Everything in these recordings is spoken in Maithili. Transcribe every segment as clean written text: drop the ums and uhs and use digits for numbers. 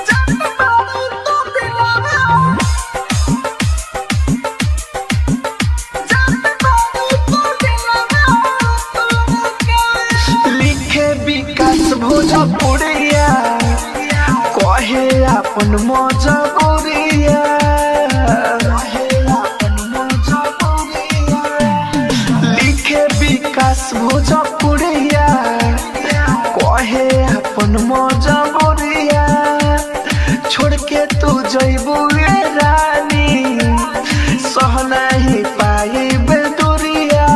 जात बारू तो अपन मजबूरिया, कहे अपन मजबूरिया। लिखे विकास भोजपुरिया, कहे अपन मजबूरिया। छोड़ के तू जइबू रानी, सह नहीं पाइबे दूरिया।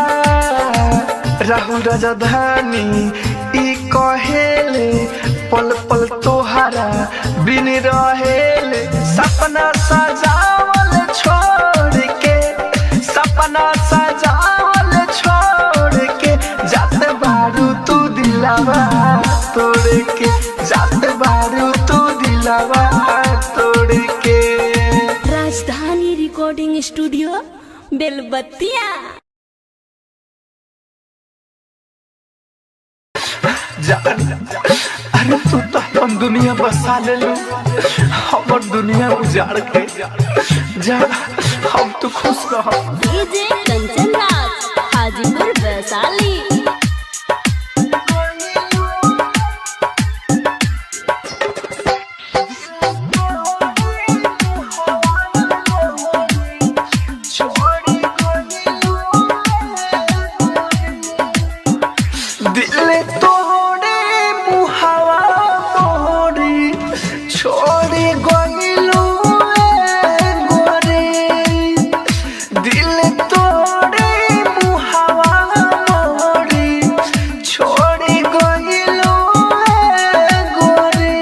राहुल राजधानी ई कहेले, पल पल तोहरा बिन रहेले। सपना सजावल छोड़ के, सपना सजावल छोड़ के, जात बारू तू दिलावा तोड़ के, जात बारू तू दिलावा तोड़ के। राजधानी रिकॉर्डिंग स्टूडियो बेलबत्तिया। जान, अरे तू तो अपन दुनिया बसा ले लू, हमर दुनिया उजाड़ के जा, हम तो खुश रह। डीजे कंचन राज, हाजीपुर वैशाली। दिल तोड़े मुहावा मोरी, छोड़ी गइलू गोरे। दिल तोड़े मुहावा मोरी, छोड़ी गइलू गोरे।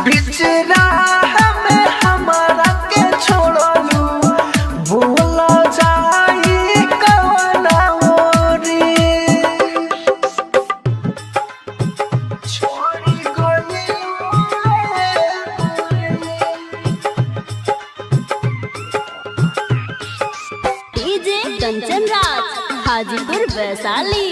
बीच राह में हमारा के छोड़लू, बोला जाई कवना ओरी। छोड़ी गइलू। डीजे कंचन राज, हाजीपुर वैशाली।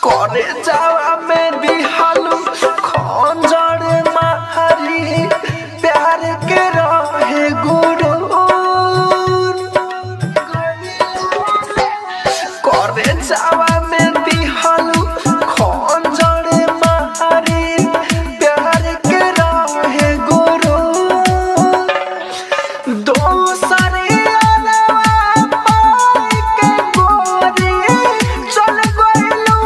करे जावा में दिहालू खंजर मारी, प्यार के रहे गुरूर। करे जावा में दिहालू खंजर मारी, प्यार के रहे गुरूर। दोसरे अरवा पाई के गोरी, चल गइलू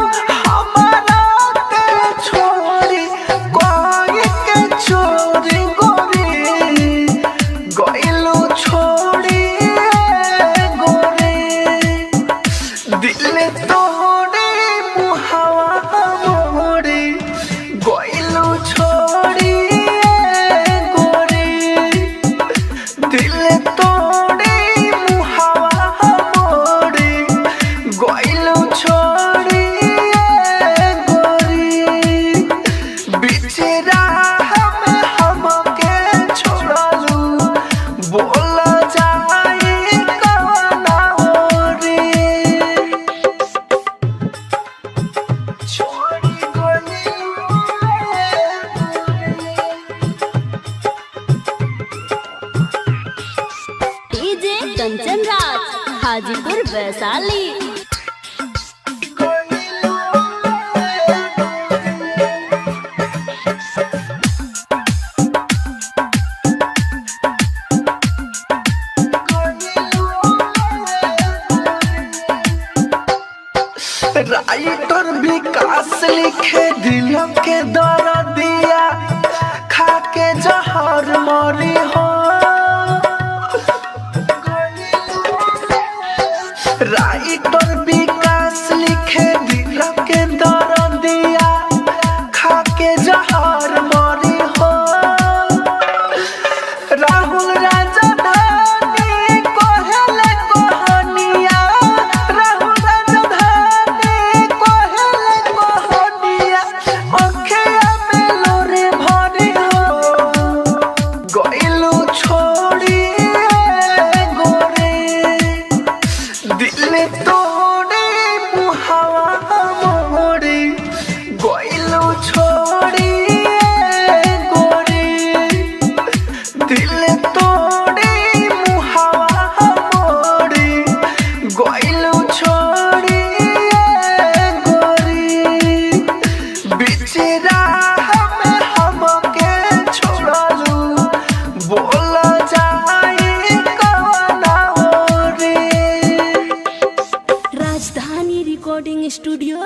हमारा के छोड़ी, कोई के छोड़ी गोरी, गइलू छोड़ी गोरी। दिल तोड़े मुहावा मोरी, गइलू छोड़ी गोरी। दिल तोड़े मुहावा मोरी, गइलू छोड़ी गोरी। बीच राह में हमके छोड़लू, बोला जाई कवना ओरी। छोड़ी गइलू। डीजे कंचन राज, हाजीपुर वैशाली। राइटर विकास लिखे दिल के दर्दिया, खा के जहर मरी हो। राइटर विकास लिखे दिल के दर्दिया, खा के जहर मरी हो। राहुल राजधानी कहेले कहानिया, राहुल राजधानी कहेले कहानिया, अखिया में लोरे भरी हो। गइलू छोड़ी गोरे, दिल तोड़े गइलू छोड़ी गोरी, बीच राह में हमके छोड़लू, बोल जाई कवना ओरी। Rajdhani recording studio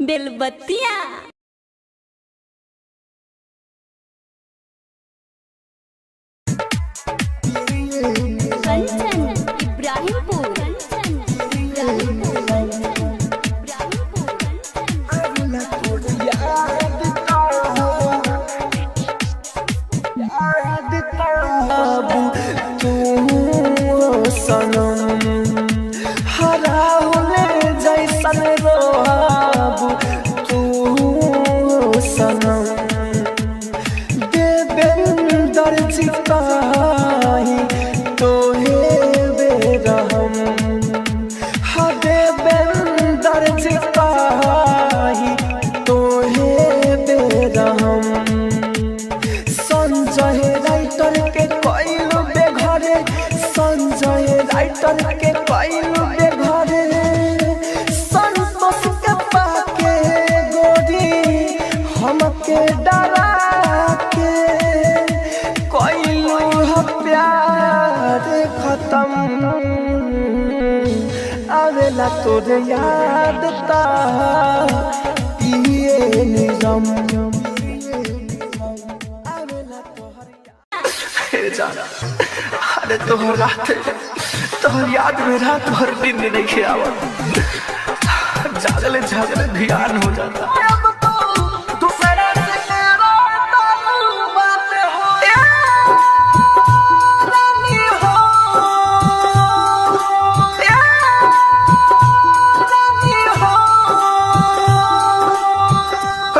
Belbattiya. Kanchan Ibrahimpur, Kanchan Ibrahimpur, Kanchan Ibrahimpur, Kanchan. अब तू सनम हराहुले जैसन रोआब तू सनम, देवेंद्र सिपाही तोहे बेरहम, हा देवेंद्र सिपाही तोहे बेरहम। संजय राइटर के कइलू बेघरे, संजय राइटर के कइलू बेघरे, संतोष के पाके गोरी हमके डरा के कइलू ह प्यार खत्म। आवेला तोरे याद ता पिए निजम। जाना अरे तोहर रात तोहर याद में रात भर नींद नहीं आवत, जागले जागले ध्यान हो जाता।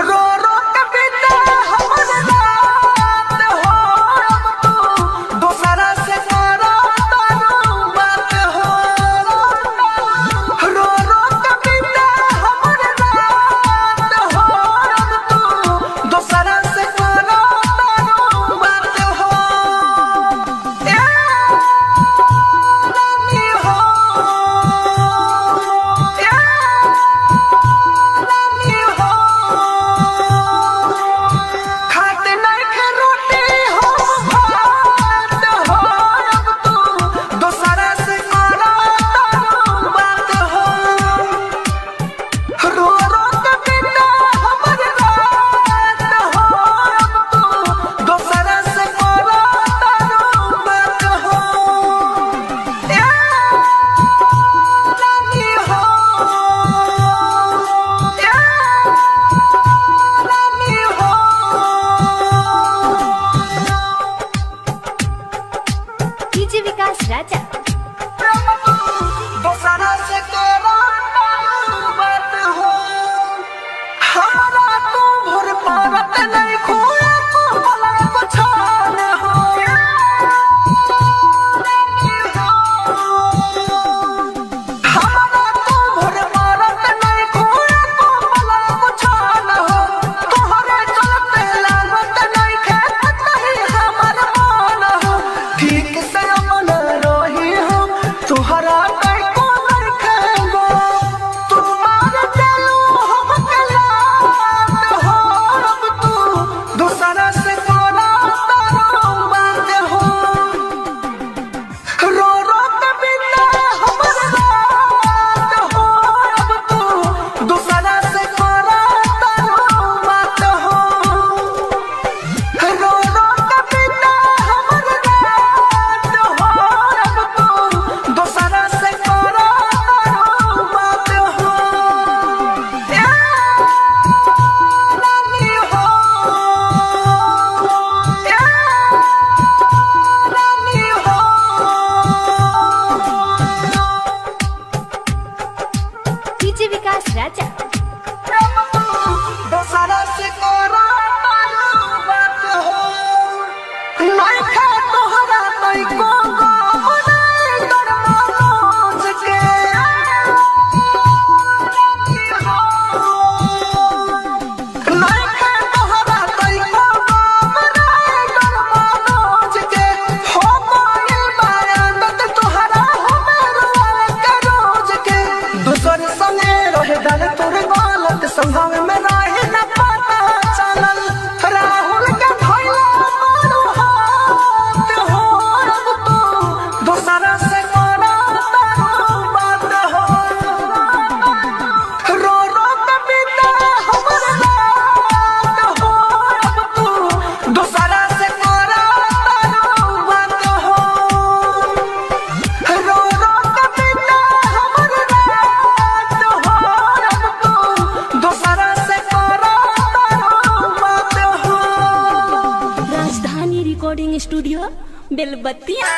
रो रो के बीता हमर रात हो, अब तू दोसरा से करो तारू बात हो। रो रो के बीता हमर रात हो, अब तू दोसरा से करो तारू बात हो। ए रानी हो, ए रानी हो, खाते नहीं रोटी हो भात हो, अब तू दोसरा से करो तारू बात हो। रो रो के बीता हमर रात हो, अब तू दोसरा से करो तारू बात हो। ए रानी हो, ए रानी हो। डीजे विकास राजा। दोसरा से करो तारू बात हो, हमरा तू भोर पारत नहीं खोया को पलक पछान हो। हमरा तू भोर पारत नहीं खोया को पलक पछान हो, तोहरे चलते लागत नहीं खेत नहीं हमर मान हो। ठीक से अमन रही हो तोहरा नहीं को नहीं खेगो, तुम्हार चलू हम कलात हो, अब तू दोसरा से करो तारू बात हो। रो रो के बीता हमर रात हो, अब तू दोसरा से करो तारू बात हो। रो रो के बीता हमर रात हो, अब तू दोसरा से करो तारू बात हो। ए रानी हो, ए रानी हो। डीजे विकास राजा। दोसरा से करो तारू बात हो, नहीं खे तोहरा नहीं को गम नहीं तोर मनोज के। नहीं खे तोहरा नहीं को गम नहीं तोर मनोज के, हो गइल बा आदत तोहरा हमें रोआवे के रोज के। दोसर संगे रहे डाल तोर गलत संभाव में रहे न पता चलल राहुल के धइला मारू हाथ हो अब तू दोसर से करा तारू बात हो रो रो के बीता हमर रात हो अब तू दोसर से करा तारू बात हो रो रो के बीता हमर रात हो अब तू दोसर से करा तारू बात हो। Rajdhani recording studio Belbattiya.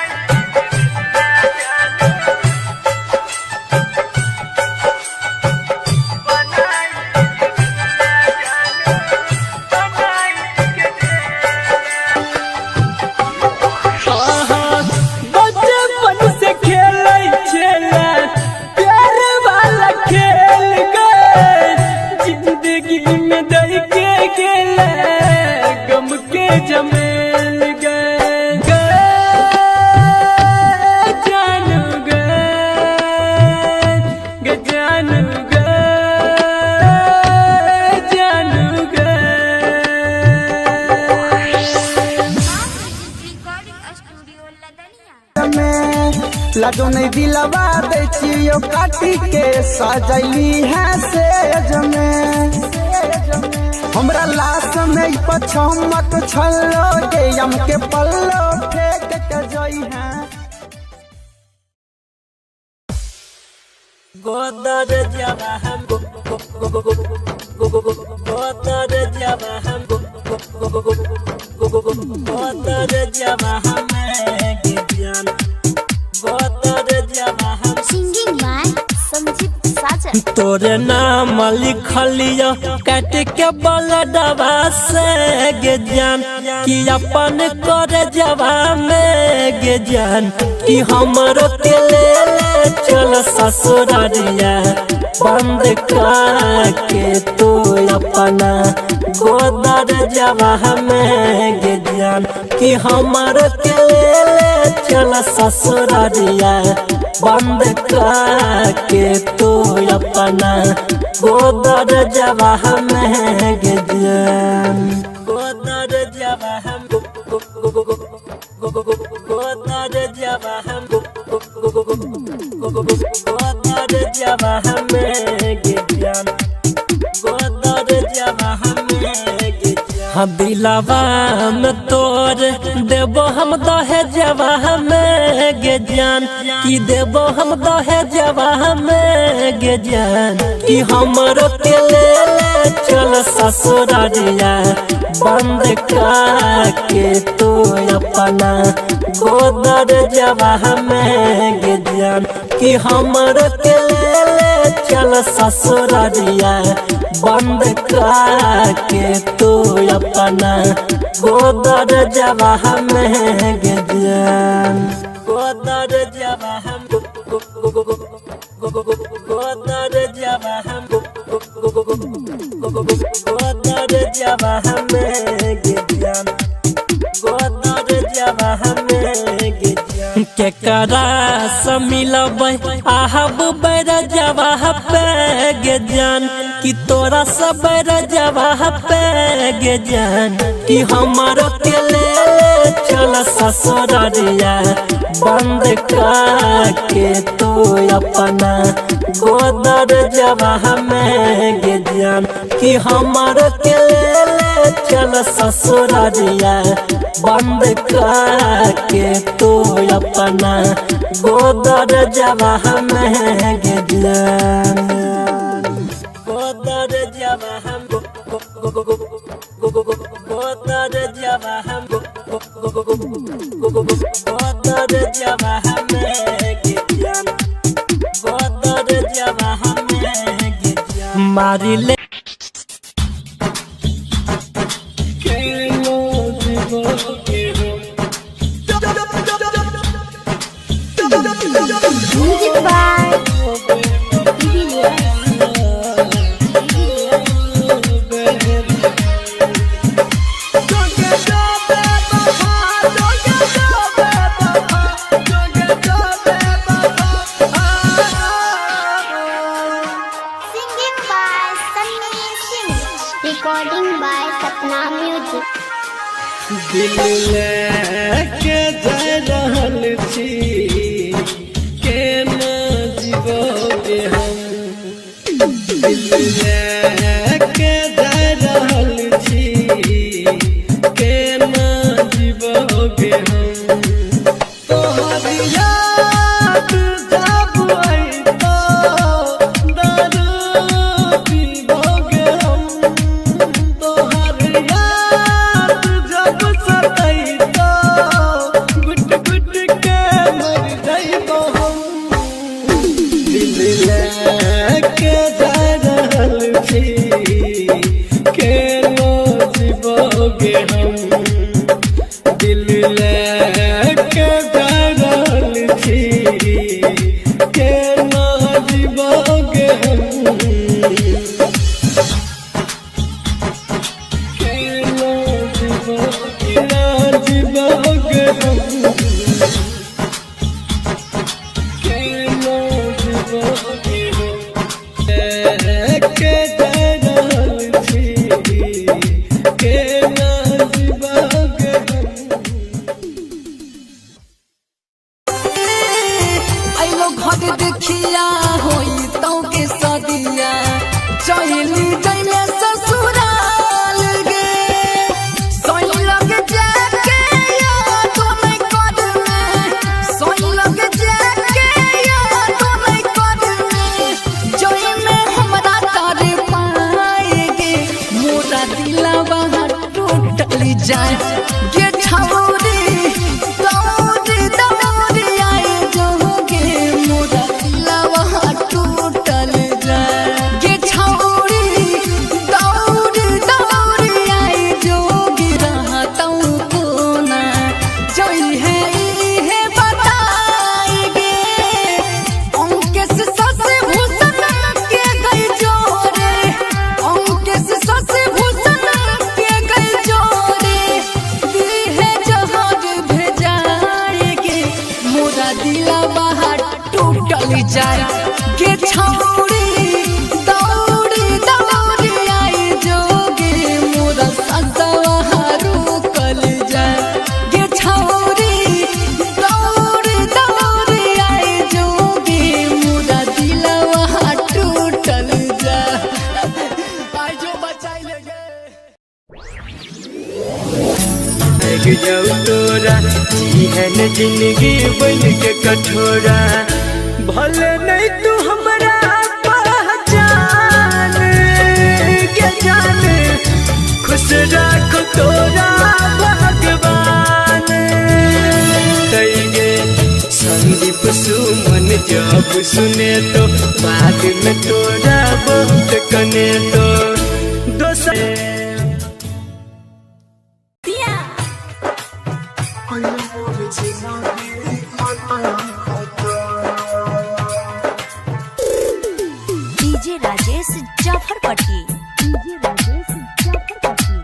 बचपन से खेलै छेला प्यार वाला खेल गए जिंदगी में दई के गेला गम के जमेल गए गए जानू गए गे जानू गए जानू गए। रिकॉर्डिंग स्टूडियो लदनिया में लाजो नहीं दिलवा दै छियो काटी के सजैली है सेज में हमरा लाश में पछमत छल्लो गे यम के पल्लो फेंक के जई है। गोदर जवा हम गो गो गो गो गो गो गो गोदर जवा हम गो गो गो गो गो गो गो गोदर जवा हम ज्ञान गोदर जवा हम। सिंगिंग बाय संजीत साजन। तोरे नाम लिखलियो काट के बलडवा से गे जान कि अपन कर जवा में गे जान कि हमरो के ले ले चल ससुरारिया बंद कर के तू अपना गोदर जवा में गे जान कि हमरो के ले ले चल ससुरारिया बंद कर के तू अपना गोदर जवा में गे जान गोदर जवा हम गो गो गो गो गो गो गो गोदर जवा हम गो गो गो गो गो गो गो गोदर जवा में गे जान गोदर जवा में गे जान। हाँ दिलावा में तोर देबो हम दहे जवा में गे जान कि देबो हम दहे जवा में गे जान कि हमरो के ले ले चल ससुरारिया बंद कर के तू अपना गोदर जवा में गे जान कि हमरो के ले ले चल ससुरारिया बंद कर के तू अपना गोदर जवा में गे जान गोदर जवा हम गो गो गो गो गो गो गो गोदर जवा हम गो गो गो गो गो गो गो गोदर जवा में गे जान गोदर जवा में गे जान। केकरा से मिलबै आहब बैर जवा पे गे जान कि तोरा सब बैर जवा पे गे जान कि हमरो के ले ले चल ससुरारिया बंद कर के तू अपना गोदर जवा में गे जान कि हमरो के ले ले चल ससुरारिया बंद कर के तू अपना गोदर जवा में गे जान गोदर जवा हम गो गो गो गो गो गो गो गोदर जवा हम गो गो गो गो गो गो गो गोदर जवा में गे जान गोदर जवा में गे जान। मारी ले म्यूजिक बाय जोगे Recording by Sapna Music. दिल लेके जा रहल छी केना जीबोगे हम, दिल लेके जा रहल छी केना जीबोगे हम। तोहर याद जब अइतो दारू पीबोगे हम, तोहर याद जब सतैतो गुट गुट के मर जइबो हम। दिल लेके जा रहल छी केना जीबोगे हम, दिल लेके जा रहल छी केना जीबोगे हम। केना जीबोगे हम, केना जीबोगे हम, लेके जा रहल छी केना जीबोगे हम। आइलो घर देखिया होई तो के सदिया चली जइमे ससुराल गे, सोई लग जाके याद नहीं करने, सोई लग जाके याद नहीं करने, जइमे हमरा तर पाएगे मोरा दिलवा टूटल जाए गे छौरी दौड़ी दौड़ी आए जोगे मोरा दिलवा टूटल जाए गे छौरी दौड़ी दौड़ी आए जोगे रहतौ कोना जई है ई है बताएगे। अंकेश सस भूषण के गई जोरे, अंकेश सस भूषण के गई जोरे, दीहे जहाज भेजाएगे मोरा दिलवा टूटल जाए गे छौरी दौड़ी दौड़ी आए जोगे मोरा ससवा रुकल जाए गे छौरी दौड़ी दौड़ी आए जोगे मोरा दिलवा टूटल जाए। आइ जो बचाइ ले गे। लग जाऊ तोरा जीहन जिंदगी बन के कठोरा, भले नहीं तू हमरा पहचान के जान, खुश राख तोरा भगवान। तैगे संदीप सुमन जब सुने तो बाद में तोरा बहुत कने तो दोसर। DJ Rajesh Jafarpatti. DJ Rajesh Jafarpatti.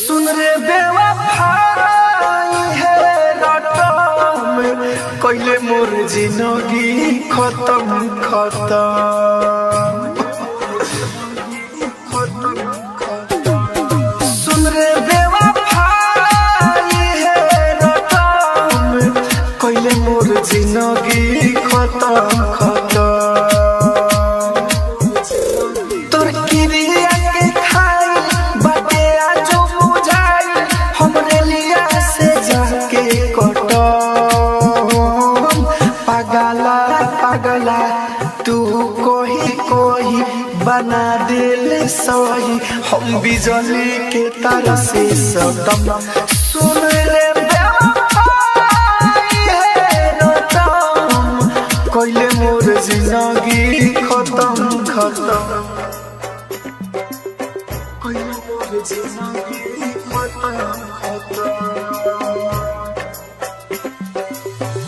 सुन रे बेवफाई है रटम कइले मोर जिंदगी खत्म खत्म। सुन रे बेवफाई है रटम कइले मोर जिंदगी खत्म खत्म। तोर किरिया के खाई बाटे आजो बुझाई हमरे लिया से जाके कटम। पागला पागला तू कोही कोही बना दिल सही, हम बिजली के तार से सटम। सुन रे बेवफाई है रटम कइले मोर जिंदगी खत्म खत्म। कइले मोर जिंदगी खत्म खत्म।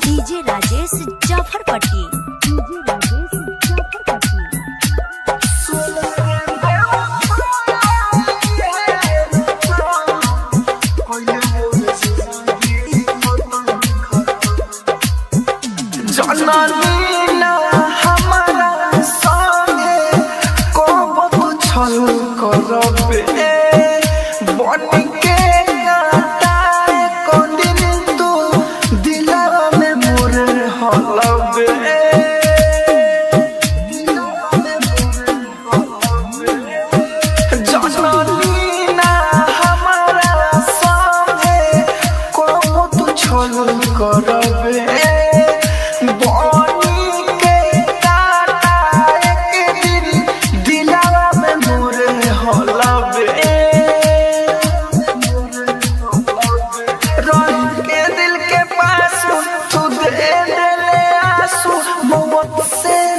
DJ Rajesh Jafarpatti. DJ Rajesh Jafarpatti. सुन रे बेवफाई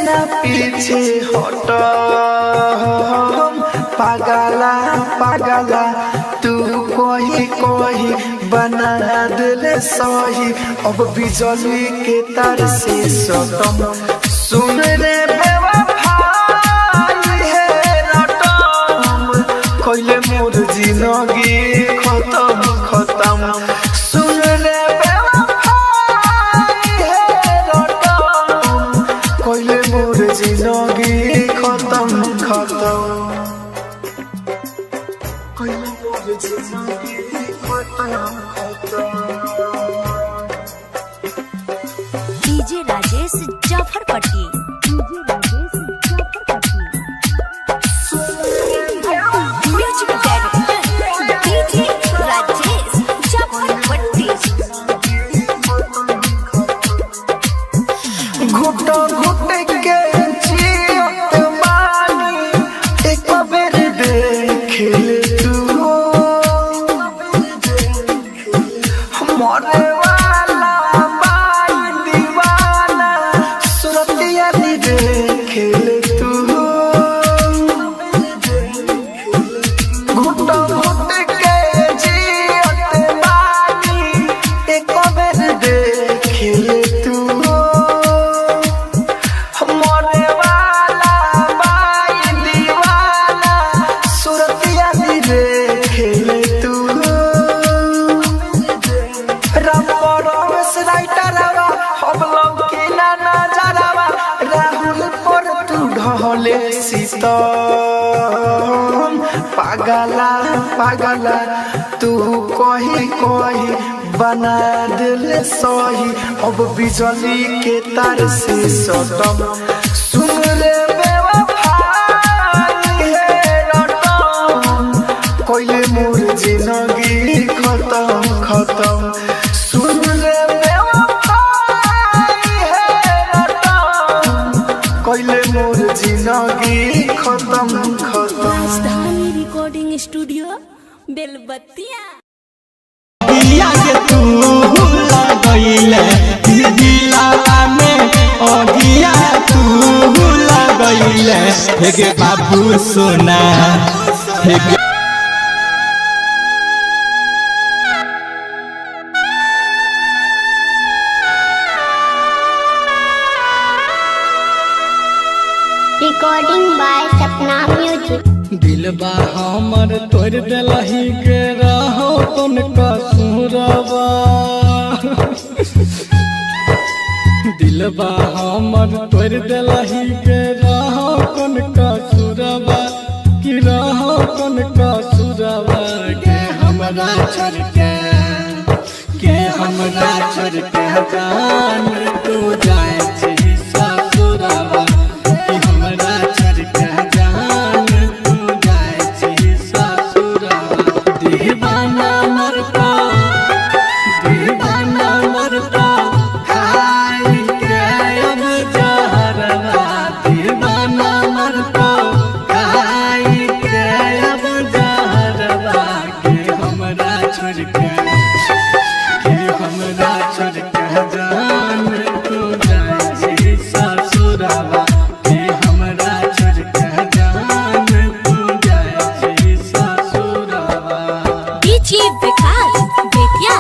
ना पीछे हटम। पागला पागला तू कोही कोही बना दिल सही, अब बिजली के तार से सटम। सुन रे बेवफाई है रटम, कइले मोर जिंदगी खत्म खत्म। सुन रे बेवफाई है रटम, कइले मोर जिंदगी खत्म खत्म। कइले मोर जिंदगी खत्म खत्म। DJ Rajesh Jafarpatti, DJ Rajesh Jafarpatti. Music director DJ Rajesh Jafarpatti. घुट घुट के जियत बानी, एक बेर देख ले तू। मरे वाला बाई दीवाना, सुरतिया नी देख ले तू। घुट घुट के जियत बानी, एक बेर देख ले तू। मरे वाला बाई दीवाना, सुरतिया नी देख ले तू। राहुल पर तू ढहले सीतम। पागला पागला तू कही कही बना दिल सही, अब बिजली के तार से सटम। सुन रे बेवफाई है रटम, कइले मोर जिंदगी खत्म खत्म। सुन रे बेवफाई है रटम, कइले मोर जिंदगी खत्म खत्म। राजधानी रिकॉर्डिंग स्टूडियो बेलबत्तिया। अगिया के तू लगैले दिलावा में, अगिया तू लगैले हे गे बाबू सोना हे गे। Recording by Sapna music. दिलबा हमर तोड़ देलही के रहो तुन कसुरवा, दिलबा हमर तोड़ देलही के रहो तुन कसुरवा, कि रहो तुन कसुरवा। के हमरा छोड़ के, के हमरा छोड़ के जान तू जाए छी ससुरवा, कि हमरा छोड़ के जान तू जाए छी ससुरवा। दीवाना मरता, दीवाना मरता खाई के अब जहरवा, दीवाना मरता खाई के अब जहरवा। के हमरा छोड़ के, के हमरा छोड़ के जान तू जाए छी ससुरवा, के हमरा छोड़ के जान तू जाए छी ससुरवा। डीजे विकास बेतिया।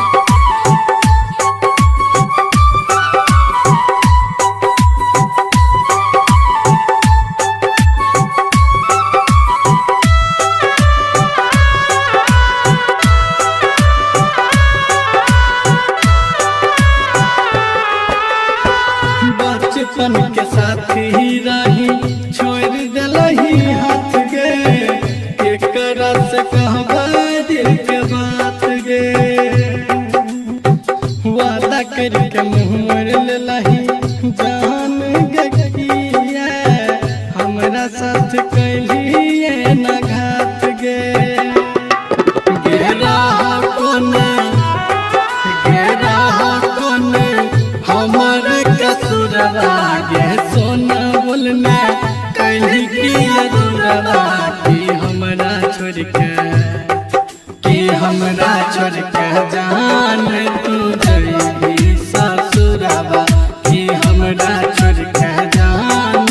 बचपन के साथी रही छोड़ दिलही हाथ गे, केकरा से कहबा दिल के बात गे। वादा करके मुँह मोड़ लेलही जान गे किया, हमरा साथ कैलिए न घात गे। गेरा कोने, गेरा कोने हमर कसुरवा गे, सोना बोलना कैली की अधूरवा। कि हमरा छोड़ के, कि हमरा छोड़ के जान तू जइबी ससुरवा, कि हमरा छोड़ के जान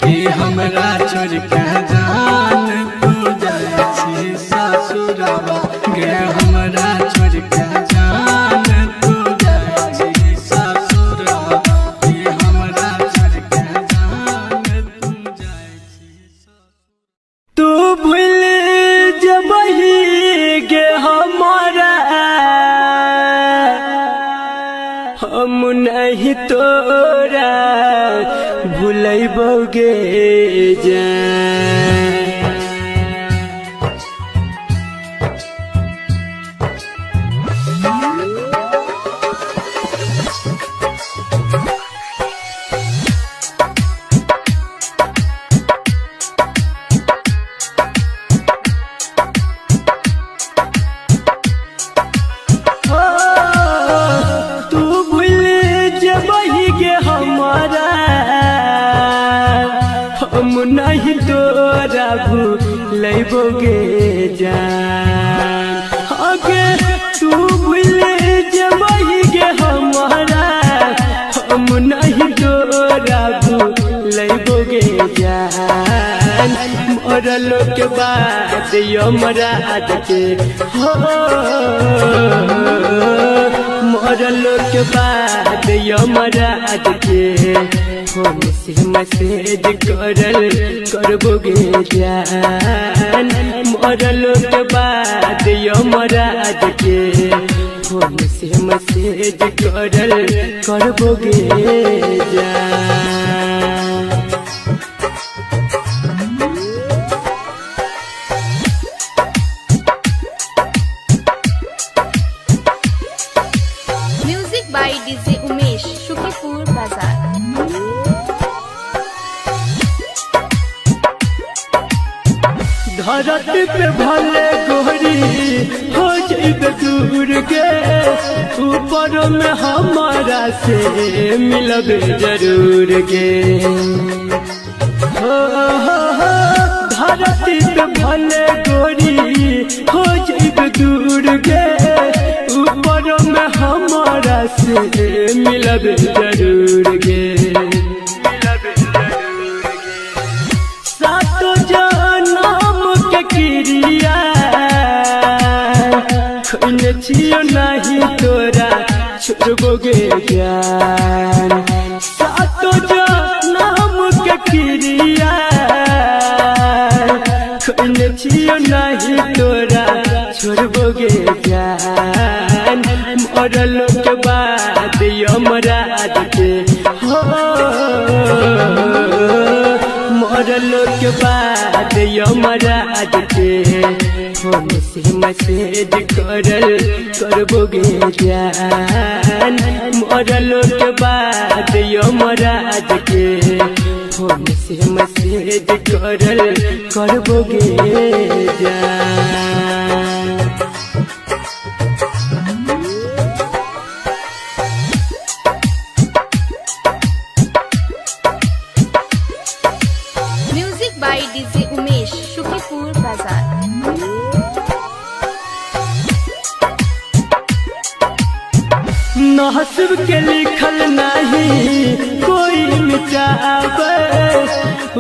कि हमरा छोड़ के जान तू जाइ छी ससुरवा गे, हमरा छोड़ के जान तू जाइ छी ससुरवा, कि हमरा छोड़ के जान तू जाइ छी। तू भूल जबही गे हमारा, हम नहीं तोरा भूलैबोगे जान। तू भूल जबही गे हमारा, हम नहीं तोरा भूलैबोगे जान। अगे तू भूल जबही गे हमारा, हम नहीं तोरा भूलैबोगे जान। मरलो के बाद यमराज के हो, मरलो के बाद यमराज के फोन से मैसेज करल करबोगे जान। मरलो के बाद यमराज के फोन से मैसेज करल करबोगे जान। Music by DJ Umesh, Sukhipur Bazar. धरती पे भले गोरी हो जइबे दूर के, ऊपर में हमारा से मिलबे जरूर गे। हो हो हो, धरती पे भले गोरी हो जइबे दूर के, ऊपर में हमारा से मिलबे जरूर गे। सातो जनम के क्रिया खोने छियो नहीं तोरा छोड़बोगे जान। सातो जनम के क्रिया खोने छियो नहीं तोरा छोड़बोगे जान। मरलो के बाद यमराज के हो, मरलो के बाद यमराज के फोन से मैसेज करल करबोगे जान। मरलो के बाद यमराज के फोन से मैसेज करल करबोगे जान। Music by DJ Umesh, Sukhipur Bazar. नहसब के लिखल नहीं कोई मिटावे,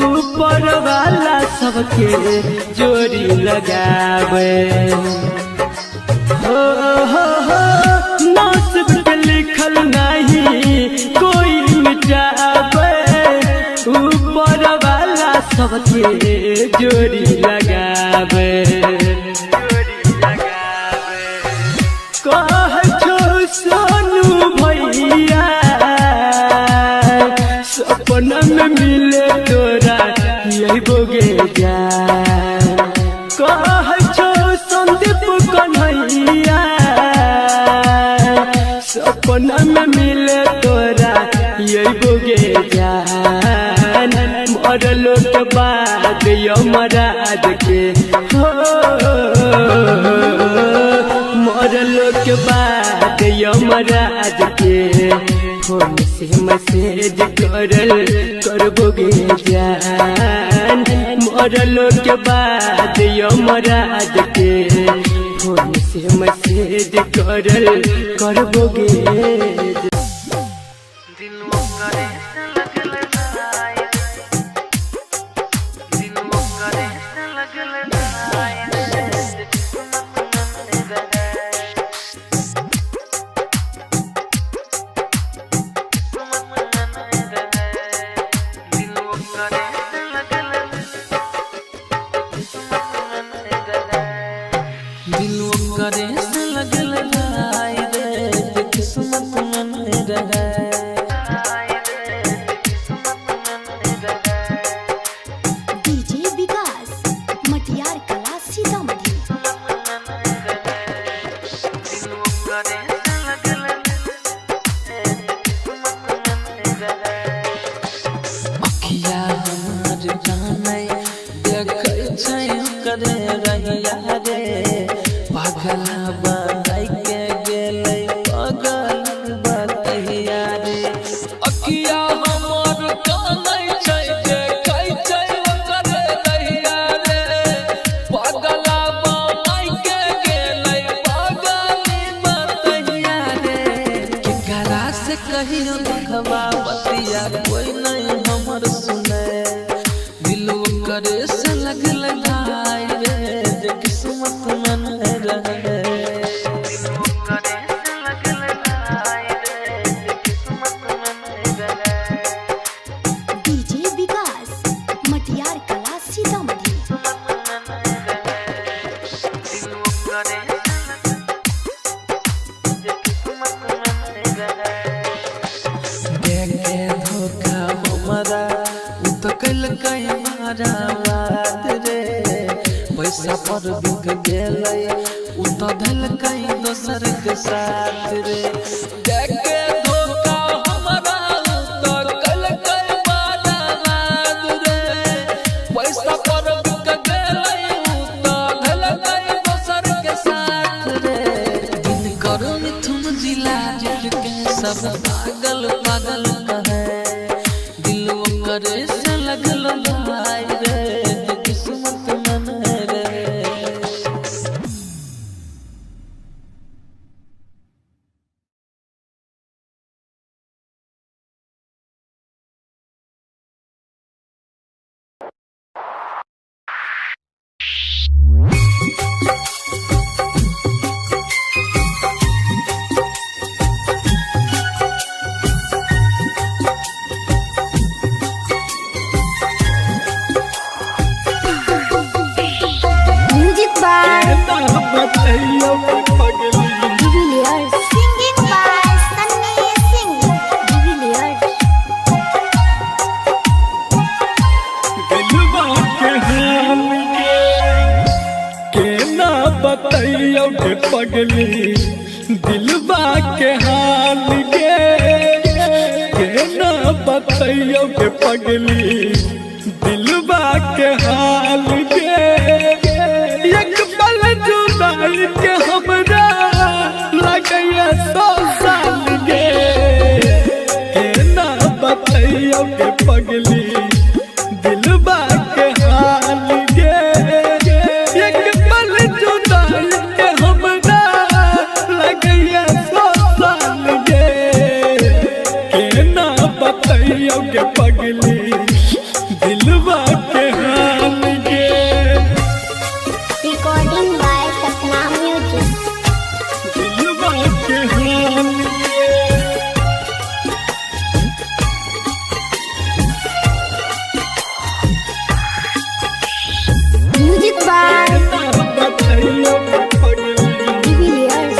ऊपर वाला सबके जोड़ी लगावे। हो हो हो, नसीब के लिखल नहीं कोई मिटावे, ऊपर वाला सबके जोड़ी लगावे। कह छो सोनू भैया सपना में मिले तोरा यही बोगे जान। कह छो संदीप कन्हैया सपना में मिले तोरा यही बोगे जान। मरलो के बाद यमराज के हो, मरलो के बाद यमराज के फोन से मैसेज करल करबोगे जान। मरलो के बाद यमराज के फोन से मैसेज करल करबोगे। करे से लगल भाई रे जे किस्मत में नहीं रहे। डीजे विकास मटियार कला सीतामढ़ी। अखिया हमर जानै देखै छै करे रहिया रे, पागल बनाइ के गेलै पागल बतहिया रे। अखिया हमर कानै छै देखै छै करे रहिया रे, पागल बनाइ के गेलै पागल बतहिया रे। केकरा से कहियो दुखवा बतिया कोई नहीं हमर सुने, दिल करे से लगल भाई रे जे किस्मत में नहीं रहे। डीजे विकास मटियार कला सीतामढ़ी। देखे धोखा हमरा उ तो कैलकै मारा बात रे, पैसा पर बिक गेलै उ तो धलकै दोसर के साथ रे। देखे धोखा हमरा उ तो कैलकै मारा बात रे, पैसा पर बिक गेलै उ तो धलकै दोसर के साथ रे। दिन करो मिथुन जिला के सब पागल पागल कहे, दिल करे से लगल भाई रे जे किस्मत में नहीं रे। म्यूजिक बाय केना बतैयौ गे पगली। De Villiers. Singing by Sunny Singh de Villiers. दिलवा के हाल के केना बतैयौ गे पगली, दिलवा के हाल के केना बतैयौ गे पगली, दिलवा के हाल के। एक पल जुदाई के हमरा लगैया 100 साल गे, केना बतैयौ गे पगली, दिलवा के हाल गे। एक पल जुदाई के हमरा लगैया 100 साल गे, केना बतैयौ गे पगली, दिलवा के हाल गे। Recording by Sapna music. दिलवा के हाल गे। म्यूजिक बाय केना बतैयौ गे पगली। De Villiers.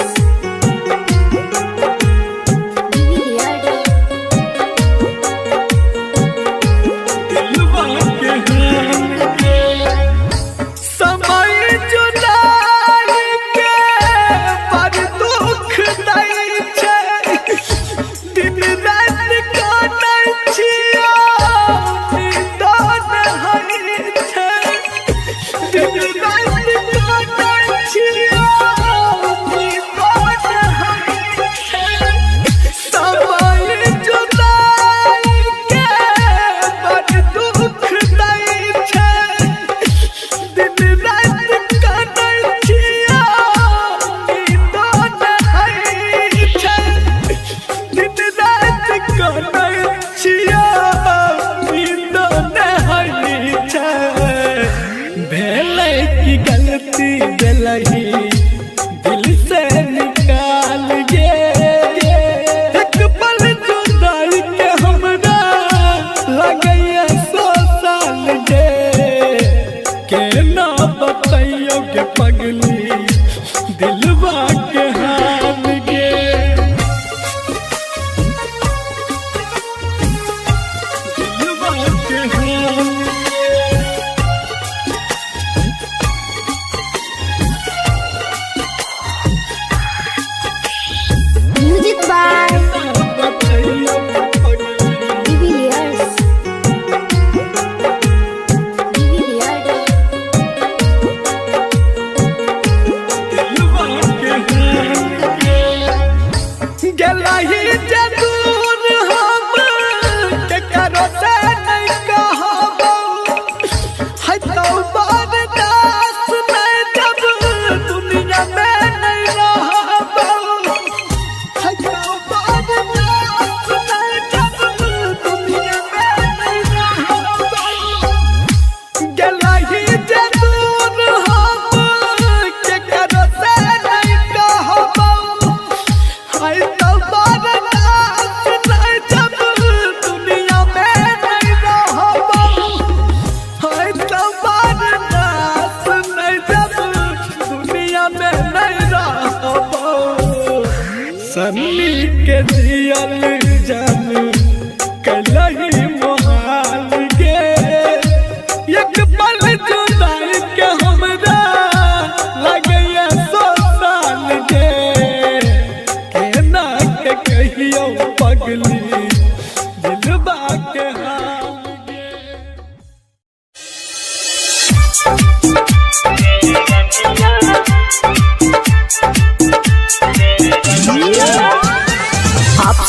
De Villiers. दिलवा के हाल गे। समय जुदाई के बड़ दुख दै छै, दिन राति कानै छियौ निदान होइ छै। दिन राति कानै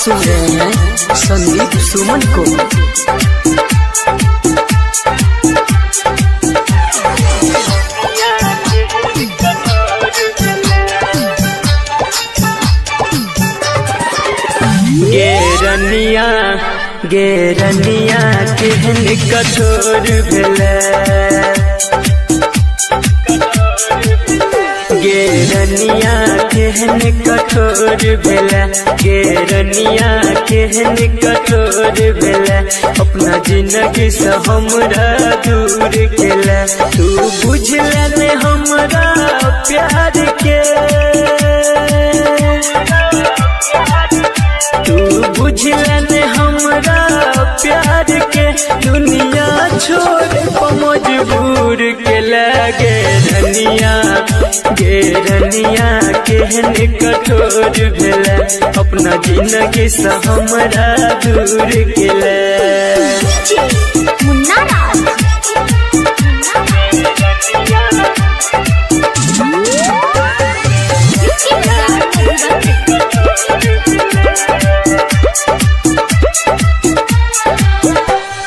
सुन रहे हैं संदीप सुमन को। गेरनिया गेरनिया केहन कठोर भेलै, गेरनिया केहन कठोर भेलै, गेरनिया केहन कठोर भेलै, अपना जिंदगी से हमरा दूर केलै। तू बुझले ने हमरा प्यार के, तू बुझले ने हमरा प्यार के, दुनिया छोड़ मजबूर के लगे। रनिया गेरनिया केहन कठोर भेलै, अपना जिंदगी से हमरा दूर केलै। मुन्ना राज।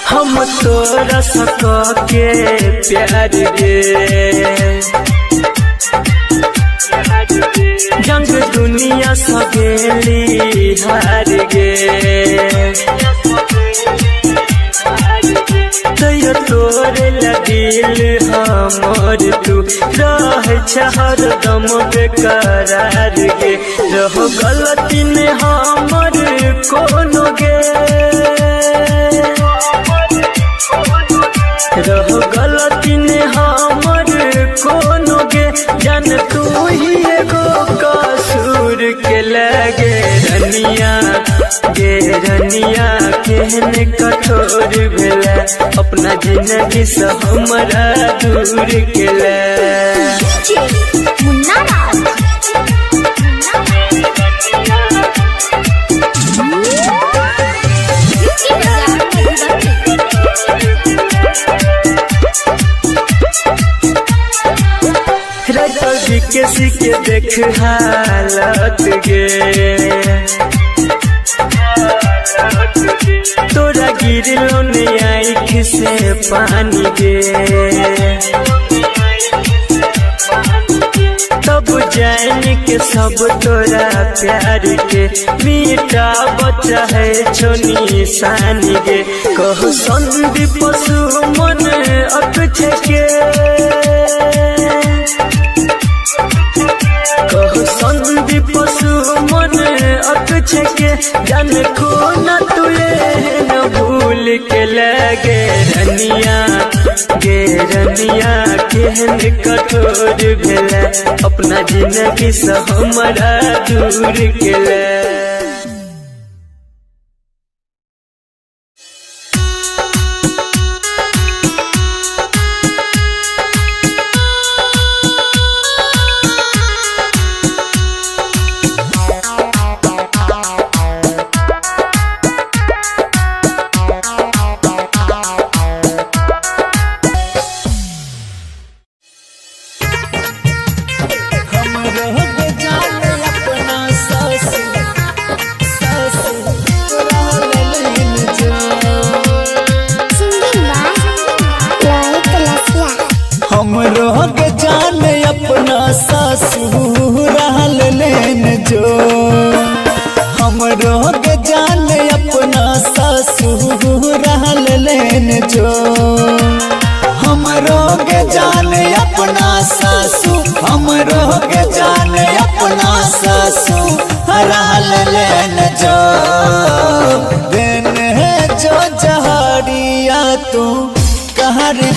हम तोरा सक के प्यार गे, जंग दुनिया सगेली हार गे, तैयो तोरे दिल हमर तू रह हरदम बेकरार गे। रह गलती ने हमर कोनो गे, रह गलती ने हमर कोनो गे, जान तू ही एगो कसूर के लगे। रनिया गेरनिया केहन कठोर भेलै, अपना जिंदगी से हमरा दूर केलै। मुन्ना राज। के के देख हालत गे, तोरा गिरलो ने आँख से पानी गे, तब जान के सब तोरा प्यार के मीठा बच्चा है छोनी सानी गे। कहो संदीप सुमन अकछ के, कहो संदीप सुमन अकछ के, जान को न तुए न भूल के लगे। रनिया गेरनिया केहन कठोर भेलै, अपना जिंदगी से हमरा दूर केलै।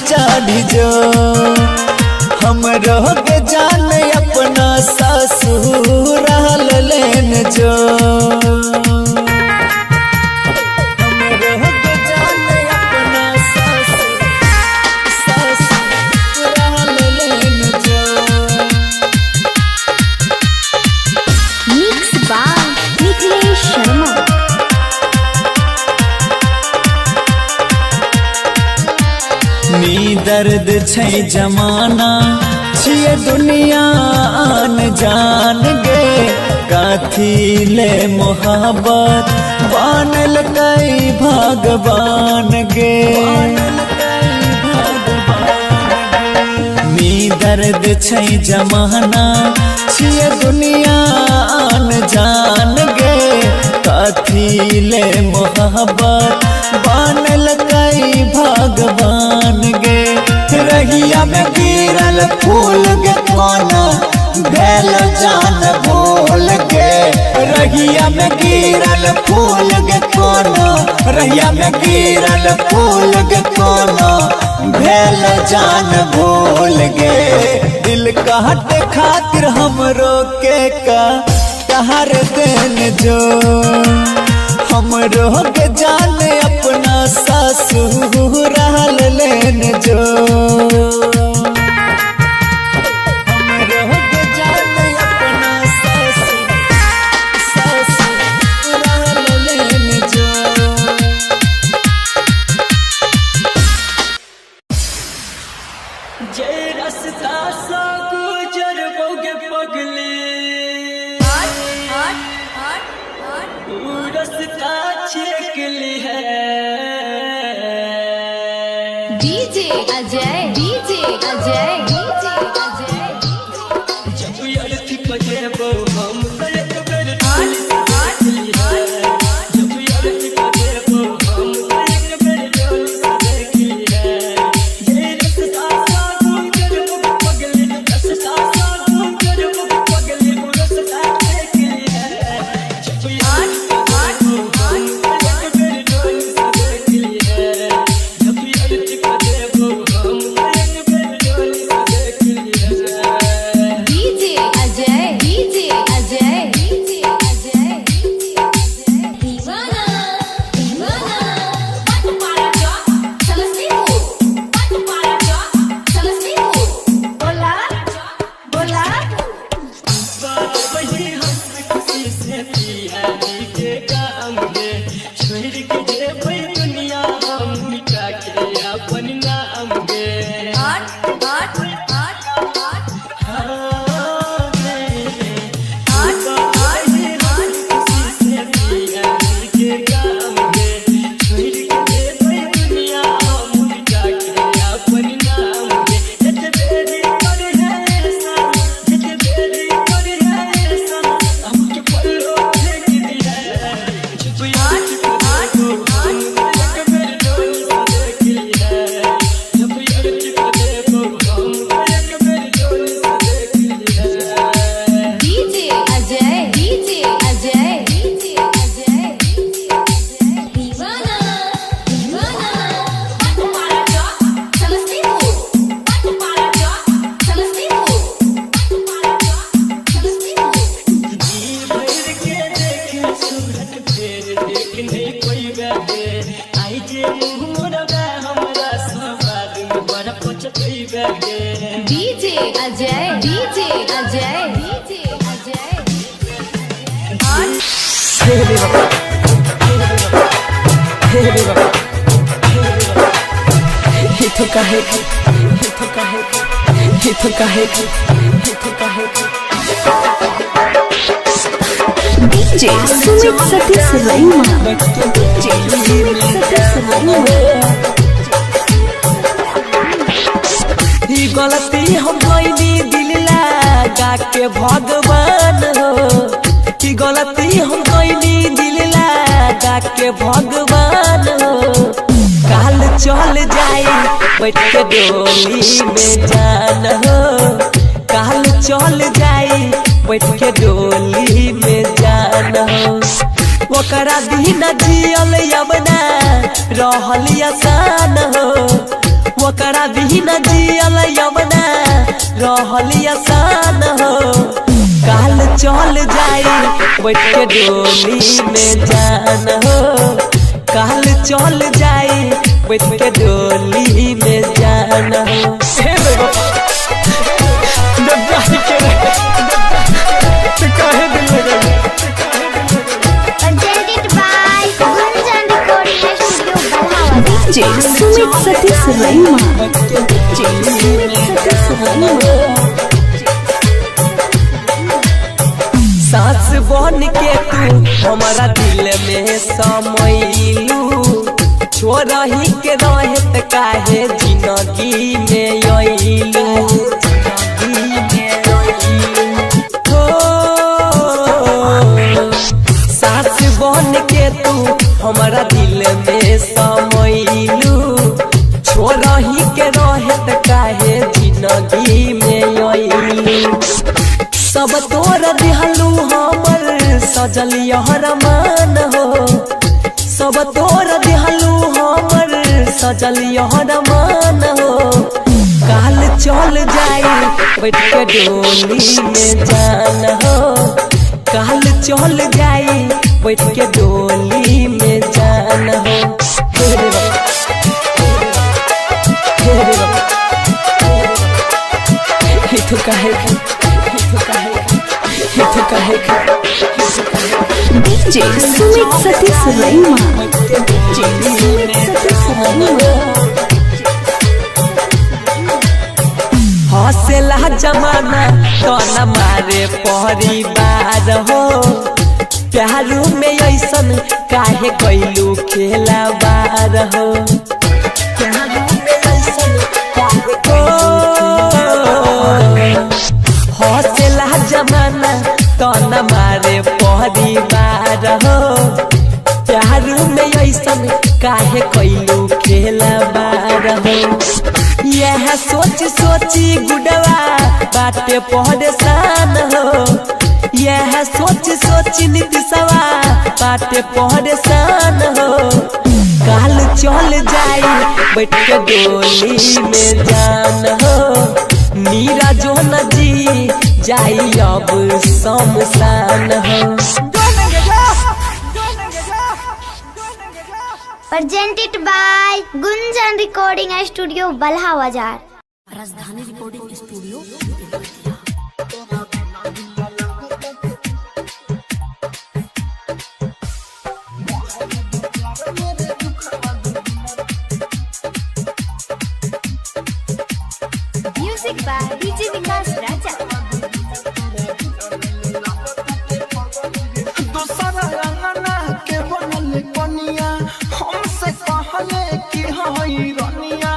चढ़ी जो हम के जान अपना ससुराल लेन जो, हम के जान अपना ससुराल लेन जो। Mix by Mithilesh Sharma. नी दर्द छै जमाना छिए दुनिया अनजान गे, काथी ले मोहब्बत बनल कई भगवान गे। नी दर्द छै जमाना, छिए दुनिया अनजान गे, काथी ले मोहब्बत बनल कई भगवान गे। रहिया में गिरल फूल गे कोना भेल जान भूल गे, रहिया में गिरल फूल गे कोना, रहिया में गिरल फूल गे कोना भेल जान भूल गे। दिल कहत खातिर हमरो के का तहर देन जो, हमरो के जान अपना ससुराल लेन जो। हमरो के जान अपना ससुराल लेन जो। जे रस्ता सा गुजर बोगे पगली, रस्ता छेकली है। DJ Ajay, DJ Ajay, DJ Ajay. जब अर्थी पजेबो हम एक बेर डोली से देखली है। जब अर्थी पजेबो हम एक बेर डोली से देखली है। जे रस्ता सा गुजर बोगे पगली, रस्ता सा गुजर बोगे पगली, रस्ता छेकली है। जब अर्थी पजेबो हम एक बेर डोली से देखली है। जब अर्थी पजेबो हम एक बेर डोली से देखली है। DJ Ajay, DJ Ajay, DJ Ajay, DJ Ajay. दीवाना दीवाना पटपारा चौक समस्तीपुर, पटपारा चौक समस्तीपुर। बोला बोला वही हंस खुशी से पिया जी के काम गे, छोड़ के जेबै दुनिया हम मिटा के अपन नाम गे। 8 8 8 8 हाँ गे। 8 8 वही हंस खुशी से पिया जी के काम गे, छोड़ के जेबै दुनिया हम मिटा के अपन नाम गे। जत बेरी करे है ऐसा, जत बेरी करे है ऐसा, हमके पल्लो फेंक दिया। चुप यार चुप देखो हम एक बेर डोली से देखली है। जब यार चुप देखो हम एक बेर डोली से देखली है। DJ Ajay, DJ Ajay, DJ Ajay, DJ Ajay. दीवाना दीवाना पटपारा चौक समस्तीपुर, पटपारा चौक समस्तीपुर, पटपारा चौक समस्तीपुर। जी भर के देखे सूरत फेर देखने कोई बैठे, आई जे मुँह मोरबा हमरा सब आदमी बड़ा पचतई बैठे। DJ Ajay, DJ Ajay, DJ Ajay. हिथो काहे हिथो काहे हिथो काहे हिथो काहे। DJ Sumit Satish Raima, DJ Sumit Satish Raima. ई गलती हम कइनी दिल लगा के भगवान हो, ई गलती हम कइनी दिल लगा के भगवान हो। काल चल जाई बैठ के डोली में जान हो, काल चल जाई बैठ के डोली में जान हो। ओकरा बिना जियल यमुना रहल आसान हो, ओकरा बिना जियल यमुना रहल आसान हो। काल चल जाई बैठ के डोली में जान हो, काल चल जाई बैठ के डोली में जान हो। हे बाबा, जब जाए के रहे तो काहे दिल लगल। Presented by Gunjan Recording Studio, Balhawa. DJ Sumit Satish Raima, DJ Sumit Satish Raima. हमारा दिल में समैलू, छोरही के रहत काहे जिंदगी में अइलू। हो सास बन के तू हमारा दिल में समैलू, छोरही के रहत काहे जिंदगी में अइलू। सब तोर दिहलू हमर सजल यहर मान हो, सब तोर दिहलू हमर सजल यहर मान हो। काल चल जाई बैठ के डोली में जान हो, काल चल जाई बैठ के डोली में जान हो। हे रे बाबा, हे रे बाबा, हे तो काहे, हे तो काहे, हे तो काहे। DJ Sumit Satish Raima. DJ Sumit Satish Raima. हौसला जमाना तो न मारे परिवार हो, प्यारू में ऐसन काहे कैलू खेला बार हो। प्यारू में ऐसन काहे हौसला जमाना तो न मारे परिवार हो, प्यारू में ऐसन काहे कैलू खेला बार हो। यह सोच सोची गुडवा बाटे परेशान हो, यह सोच सोची नीतीशवा बाटे परेशान हो। काल चल जाई बैठ के डोली में जान हो, मीरा जो न जी जाई अब शमशान हो। Presented by Gunjan Recording Studio, Balha Bazar. Rajdhani recording studio. Music by DJ Vikas Raja. दोसरा अंगना के बनल कनिया, हमसे कहले कि हई रनिया।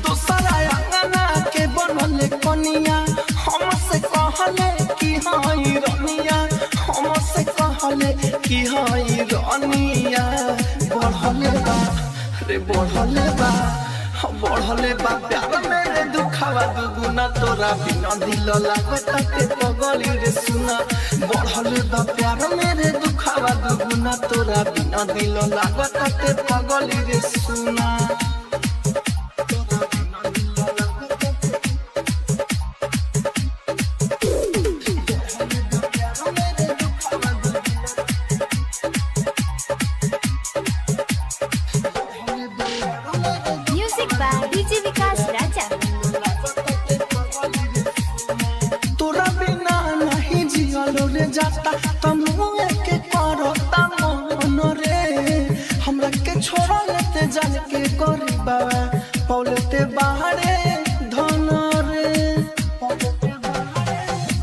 दोसरा अंगना के बनल कनिया, हमसे कहले कि हई रनिया, हमसे कहले कि हई रनिया। बढ़ले बा रे बढ़ले बा, बढ़ले बा प्यार मेरे दुखावा दुगुना, तोरा बिना दिल लागता ते पगली रे सुना। बढ़ले बा प्यार मेरे दुखावा दुगुना, तोरा बिना दिल लागता ते पगली रे सुना। Music by DJ Vikas Raja. तोरा बिना नहीं जियल रे जाता, तमुए के करता मन रे। हमरा के छोड़ लेते जान के करी बाबा, पौलते बाहरे धन रे।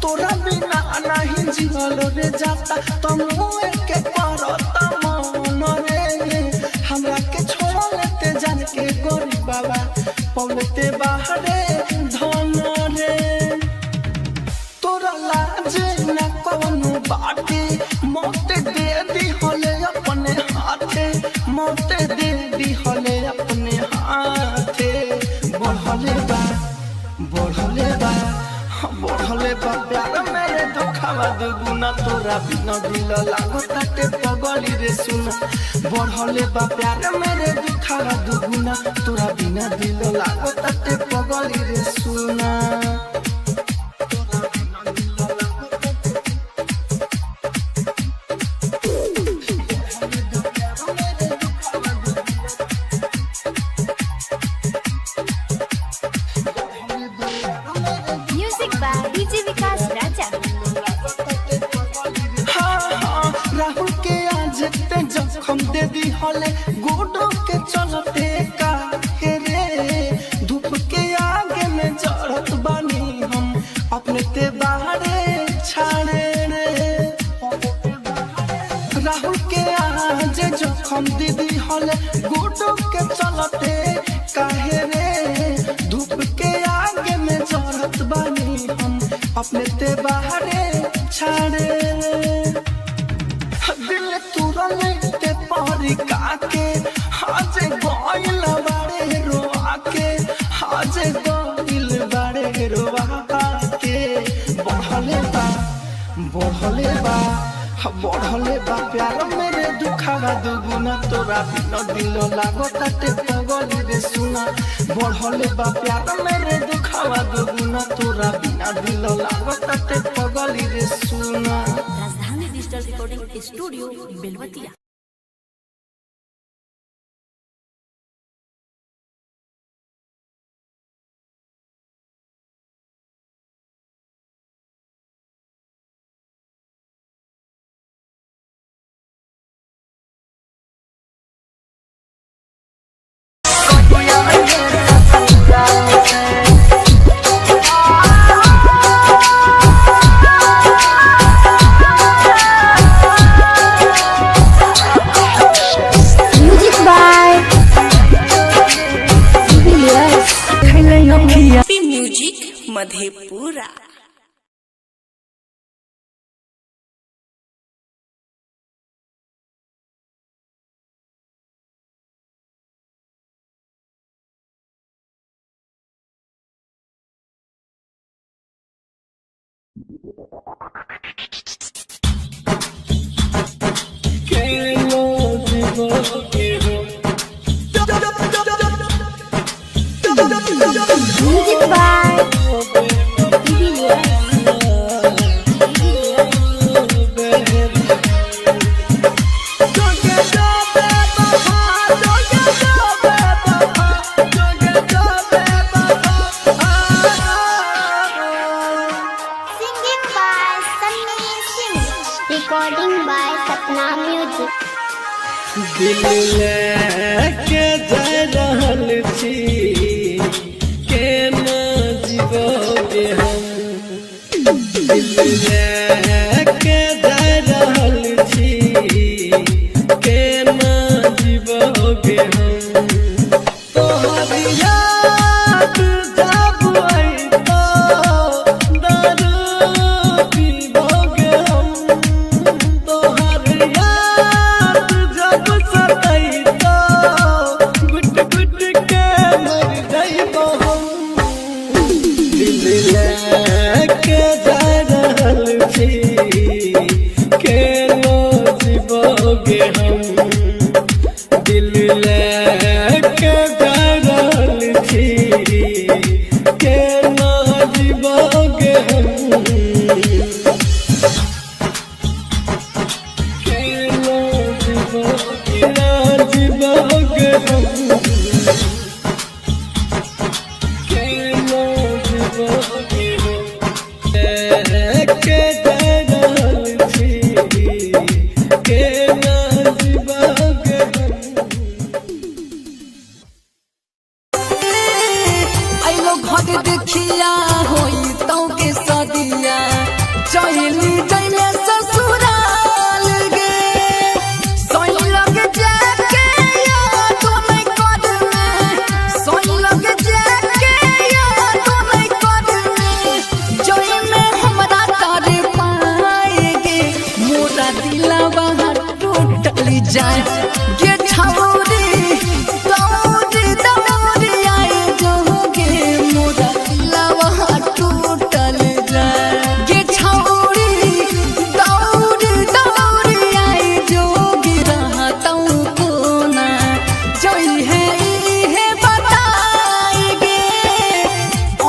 तोरा बिना नहीं जियल रे जाता, तमुए के करता मन रे। हमरा के छोड़ लेते जान के करी बाबा, पौलते बाहरे धन रे। तोरा लाज न कौनो बाटे, मौत दे दी होले अपने हाथे, मौत दे दी होले अपने हाथे। बढ़ले बा बढ़ले बा बढ़ले बा प्यार मेरे दुखावा दुगुना, तोरा बिना दिल लागता ते पगली रे सुना। बढ़ले बा प्यार मेरे दुखावा दुगुना, तोरा बिना दिल लागता ते पगली रे सुना। Music by DJ Vikas Raja. हाँ हाँ, राहुल के आज ते जखम दे दी हले, गोडो के चलते का रे। धूप के आगे में जड़त बानी हम, अपने ते बाहरे छाड़े रे। राहुल जखम दीदी हले गुडू के चलते काहे रे धूप के आगे में जरत बानी हम अपने ते बाहरे छाड़े दिल तुरले ते परी काके आज गइल बाड़े रोआ के आज गइल बाड़े रोआ के बढ़ले बा बढ़ले बा बढ़ले बा प्यार मेरे दुखावा दुगुना तोरा बिन दिल लागताटे पगली रे सुना बढ़ले बा प्यार मेरे दुखावा दुगुना तोरा बिना दिल लागताटे पगली रे सुना। Rajdhani digital recording studio Belwatiya. Music by Julius. Music Madhepura. Music by Julius. Singing by Sunny Singh. Recording by Sapna Music. दिल लेके जा रहल छी केना जीवोगे हम दिल लेके जा रहल छी केना जीवोगे हम तोहर याद जब अइतो दारू पीबोगे हम तोहर याद जब सतैतो गुट गुट के मर जइबो हम दिल लेके जा रहल छी केना जीवोगे हम दिल लेके जा रहल छी केना जीवोगे हम केना जीवोगे हम केना जीवोगे हम लेके जा रहल छी केना जीवोगे हम। आइलो घर देखिया होई तो के सदिया चली जइले ससुराल गे सोई लग जाके याद नहीं करने सोई लग जाके याद नहीं करने जोई में हमरा तर पाएगे मोरा दिलवा टूटल जाए गे छौरी दौड़ी दौड़ी आए जोगे मोरा दिलवा टूटल जाए गे छौरी दौड़ी दौड़ी आए जोगे रहतौ कोना जोई है ई है बताएगे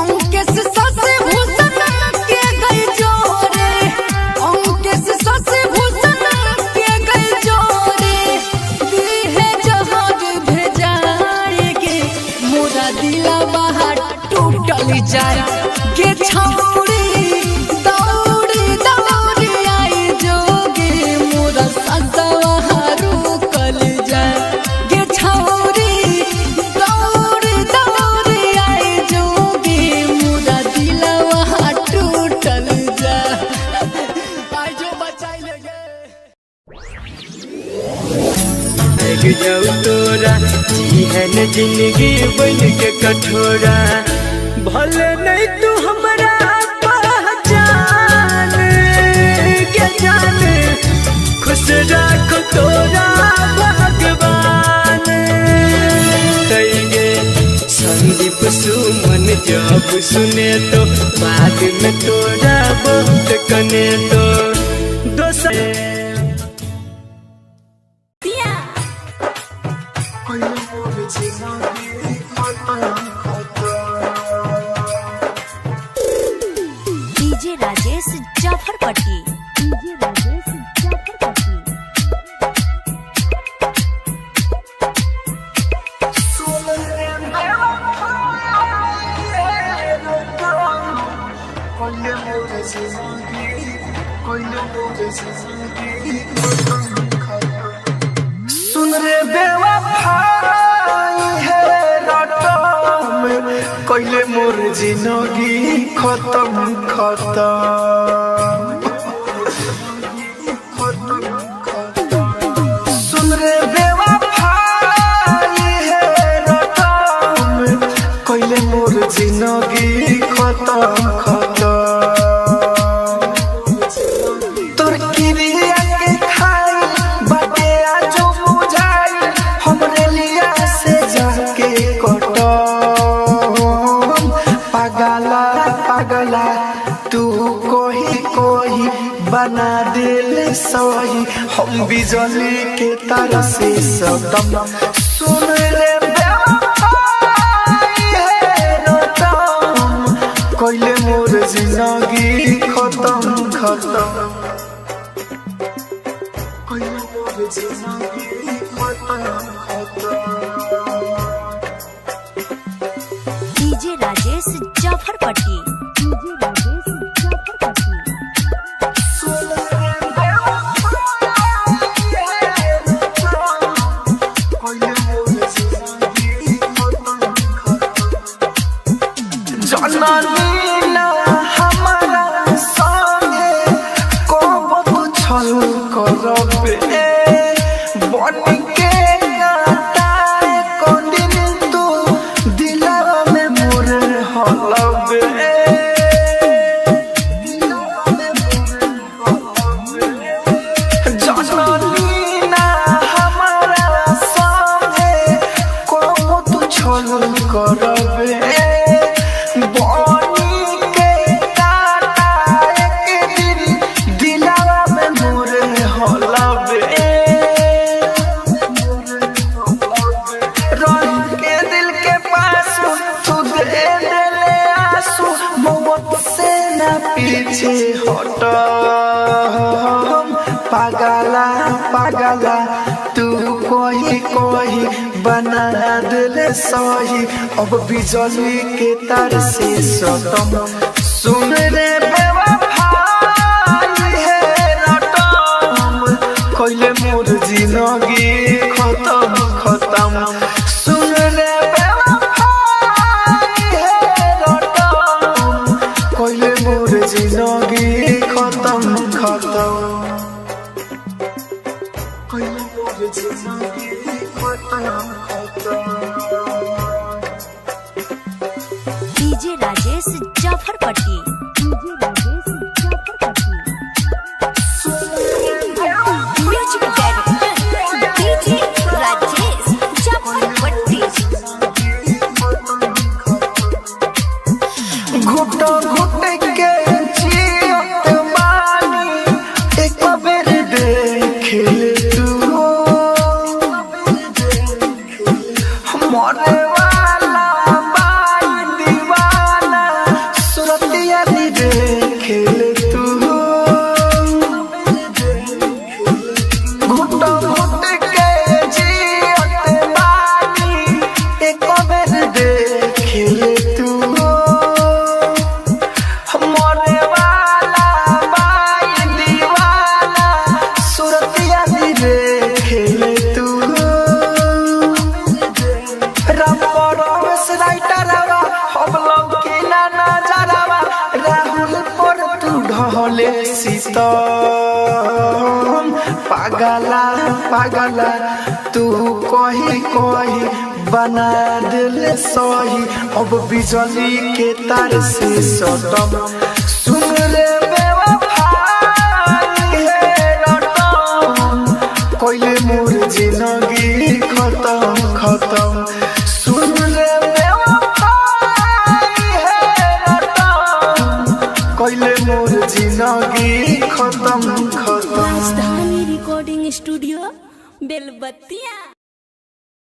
अंकेश सस भूषण के गई जोरे अंकेश सस भूषण के गई जोरे दीहे जहाज भेजाएगे मोरा दिलवा टूटल जाए गे छौरी दौड़ी दौड़ी आई जोगे मोरा ससवा रुकल जाए गे छौरी दौड़ी दौड़ी आई जोगे मोरा दिलवा टूटल जाए आई जो बचाई ले गए। जिंदगी बन के कठोरा। भले नहीं तू हमरा पहचान के जान, खुश राख तोरा भगवान। तैगे संदीप सुमन जब सुने तो बाद में तोरा बहुत कने तो दोसर। DJ Rajesh Jafarpatti. DJ Rajesh Jafarpatti. सुन रे बेवफाई है रटम, कइले मोर जिंदगी खत्म खत्म। सुन रे बेवफाई है रटम, कइले मोर जिंदगी खत्म खत्म। तोर किरिया के खाई बाटे आजो बुझाई, हमरे लिया से जाके कटम। पागला पागला तू कोही कोही बना दिल सही, हम बिजली के तार से सटम। सुन रे बेवफाई है रटम, कइले मोर जिंदगी खत्म खत्म। कइले मोर जिंदगी खत्म खत्म। DJ Rajesh Jafarpatti. DJ Rajesh Jafarpatti. जननी ना हमारा संगे कब तू छल करबे, बन के काटा कोदिन तू दिलवा में मोर हलबे। जननी ना हमारा संगे कब तू छल करबे, बनी के काटा एक दिन दिलवा में मोर हलबे। रह के दिल के पास तू दे देले आंसू, मोहब्बत से ना पीछे हटम। पागला पागला तू कोही कोही बना दिल सही, अब बिजली के तार से सटम। सुन रे बेवफाई है रटम, कइले मोर जिंदगी खत्म खत्म। सुन रे बेवफाई है रटम, कइले मोर जिंदगी खत्म खत्म। कइले मोर जिंदगी खत्म खत्म। DJ Rajesh Jafarpatti. DJ Rajesh Jafarpatti. Music director DJ Rajesh Jafarpatti. घुट घुट के जियत बानी, एक बेर देख ले तू। मरे वाला बाई दीवाना, सुरतिया दी देख ले तू। घुट घुट के जियत बानी, एक बेर देख ले तू। मरे वाला बाई दीवाना, सुरतिया दी देख ले तू। हम लोग के ना नजरवा, राहुल पर तू ढहले सीतम। पागला पागला तू कही कही बना दिल सही अब बिजली के तार से सटम सुन रे बेवफाई है रटम कोइले मोर जिंदगी खत्म खत्म सुन रे बेवफाई है रटम कोइले मोर जिंदगी खत्म खत्म। Rajdhani recording studio Belbattiya.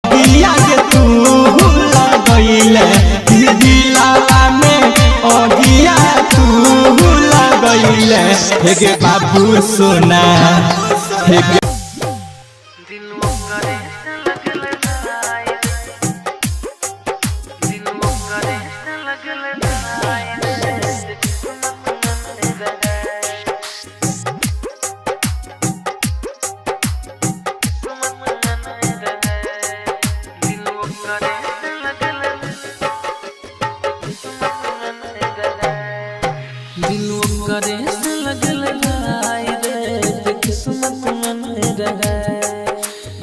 दिया के तू लगैले दिलावा में अगिया तू लगैले हे गे बाबू सोना हे गे करे से लगल भाई रे जे किस्मत में नहीं रहे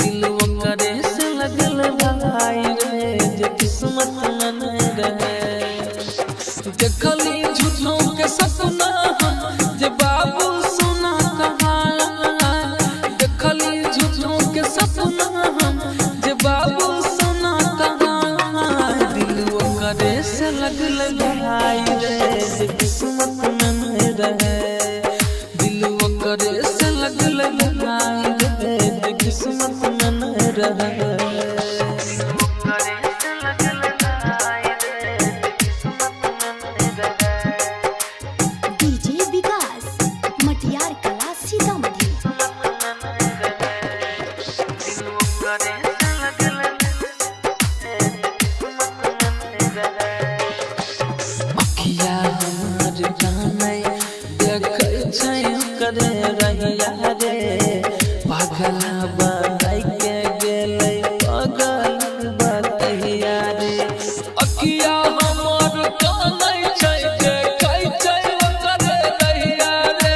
दिल वो करे से लगल भाई रे जे किस्मत में नहीं रहे देखली झूठों के सपना जे बाबू सुना कहाँ देखली झूठों के सपना जे बाबू सुना कहाँ दिल वो करे से लगल भाई रे जे किस्मत में नहीं रहे दिल वो करे से लगल भाई रे जे किस्मत में नहीं रहे। डीजे विकास मटियार कला सीतामढ़ी। अखिया हमार जानै देखै छै करे रहिया रे पागला बनाइ के गेलै पागल बतहिया रे अखिया हमार कानै छै देखै छै करे रहिया रे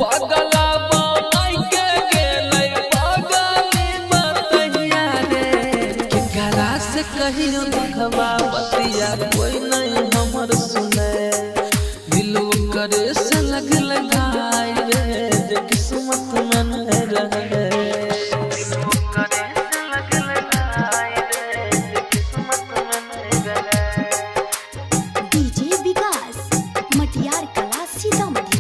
पागला बनाइ के गेलै पागल बतहिया रे केकरा से कहियो दुखवा बतिया कोई नहीं हमर सुने दिल करे से लगल भाई रे जे किस्मत में नहीं रहे। डीजे विकास मटियार कला सीतामढ़ी।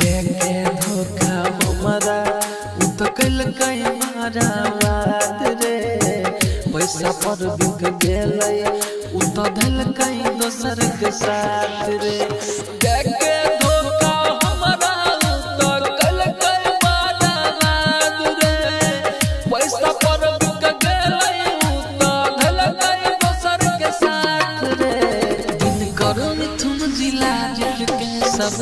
देखे धोखा हमरा उ तो कैलकै मारा बात रे पैसा पर बिक गेलै उ तो धलकै दोसर के साथ रे देखे धोखा हमरा उ तो कैलकै मारा बात रे पैसा पर बिक गेलै उ तो धलकै दोसर के साथ रे दिन करो मिथुन जिला के सब